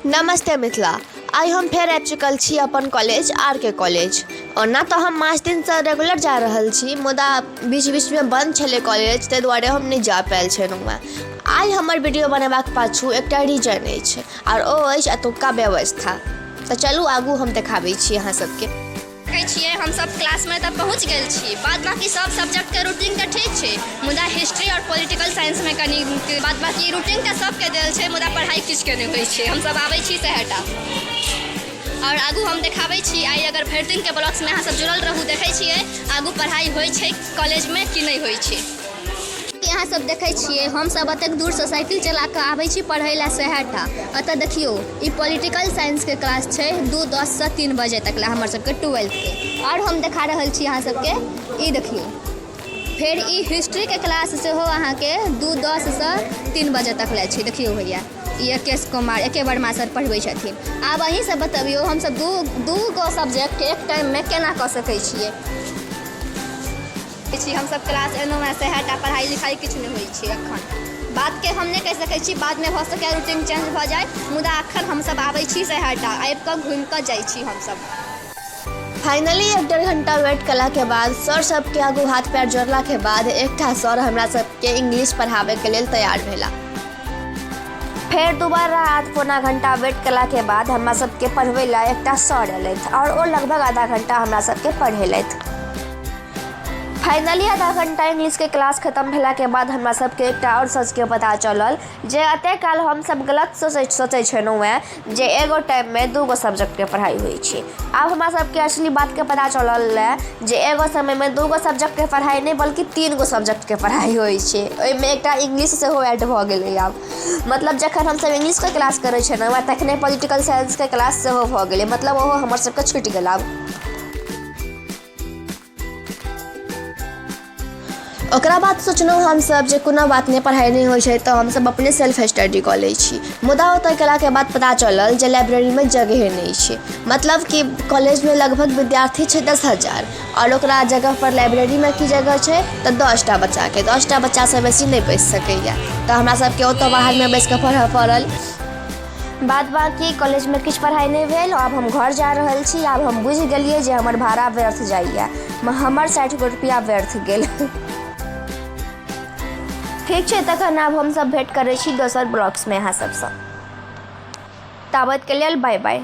नमस्ते मिथिला। आइ हम फेर आबि चुकल छी अपन कॉलेज आर के कॉलेज। ओना तऽ हम 5 दिनसँ रेगुलर जा रहल छी, मुदा बीच बीचमे बन्द छलै कॉलेज, ताहि दुआरे हम नहि जा पायल छलहुँ हेँ। आइ हमर वीडियो बनेबाक पाछू एकटा रीजन अछि आओर ओ अछि एतुक्का व्यवस्था। तऽ चलू आगू हम देखाबै छी अहाँ सबके। देखै छियै हमसब क्लासमे तऽ पहुँच गेल छी, बाद बाकी सब सब्जेक्टके रूटीन तऽ ठीक छै, मुदा हिस्ट्री आओर पॉलिटिकल साइंसमे कनि बाद बाकी रूटीन तऽ सबके देल छै, मुदा पढ़ाइ किछुके नहि होइ छै। हमसब आबै छी सएह टा। आओर आगू हम देखाबै छी। आइ अगर भरि दिनके ब्लॉग्समे अहाँ सब जुड़ल रहू, देखै छियै आगू पढ़ाइ होइ छै कॉलेजमे कि नहि होइ छै। अहाँ सब देखै छियै हमसब एतेक दूरसँ साइकिल चला कऽ आबै छी पढ़ै लए सएह टा। एतऽ देखियौ ई पॉलिटिकल साइंसके क्लास छै 2:10सँ 3 बजे तक लए हमर सबके ट्वेल्थके। आओर हम देखा रहल छी अहाँ सबके, ई देखियौ फेर ई हिस्ट्रीके क्लास सेहो अहाँके 2:10सँ 3 बजे तक लए छै। देखियौ भैया ई ए कुमार ए के वर्मा सर पढ़बै छथिन। आब अहीं सब बतबियौ हमसब दू दू गो सब्जेक्ट एक टाइममे केना कऽ सकै छियै। छी हमसब क्लास एलहुँ हेँ सएह टा, पढ़ाइ लिखाइ किछु नहि होइ छै एखन। बातके हम नहि कहि सकै छी, बादमे भऽ सकैए रूटीन चेंज भऽ जाय, मुदा एखन हमसब आबै छी सएह टा, आबि कऽ घुमि कऽ जाइ छी हमसब। फाइनली 1-1.5 घंटा वेट केलाके बाद सर सबके आगू हाथ पैर जोड़लाके बाद एकटा सर हमरा सबके इंग्लिश पढ़ाबैके लेल तैयार भेला। फेर दोबारा आध पौना घंटा वेट केलाके बाद हमरा सबके पढ़बै लए एकटा सर एलथि आओर ओ लगभग आधा घंटा हमरा सबके पढ़ेलथि। फाइनली आधा घंटा इंग्लिशके क्लास खतम भेलाके बाद हमरा सबके एकटा आओर सचके पता चलल जे एतेक काल हमसब गलत सोचै छलहुँ हेँ जे एगो टाइममे 2 गो सब्जेक्टके पढ़ाइ होइ छै। आब हमरा सबके असली बातके पता चलल जे एगो समयमे 2 गो सब्जेक्टके पढ़ाइ नहि, बल्कि 3 गो सब्जेक्टके पढ़ाइ होइ छै। ओहिमे एकटा इंग्लिश सेहो ऐड भऽ गेलै आब। मतलब जखन हमसब इंग्लिशके क्लास करै छलहुँ हेँ तखने पॉलिटिकल साइंसके क्लास सेहो भऽ गेलै, मतलब ओहो हमर सबके छुटि गेल आब। ओकरा बाद सोचलहुँ हमसब जे कोनो बात नहि, पढ़ाइ नहि होइ छै तऽ हमसब अपने सेल्फ स्टडी कऽ लै छी। मुदा ओतऽ गेलाके बाद पता चलल जे लाइब्रेरीमे जगहे नहि छै। मतलब कि कॉलेजमे लगभग विद्यार्थी छै 10,000 आओर ओकरा जगहपर लाइब्रेरीमे की जगह छै तऽ 10टा बच्चाके, 10टा बच्चासँ बेसी नहि बैसि सकैए। तऽ हमरा सबके ओतऽ बाहरमे बैसिकऽ पढ़ऽ पड़ल। बाद बाँकी कॉलेजमे किछु पढ़ाइ नहि भेल। आब हम घर जा रहल छी। आब हम बुझि गेलियै जे हमर भाड़ा व्यर्थ जाइए, हमर 60 गो रुपैआ व्यर्थ गेल। ठीक छै, तखन आब हमसब भेँट करै छी दोसर ब्लॉग्समे अहाँ सबसँ। ताबतके लेल बाय बाय।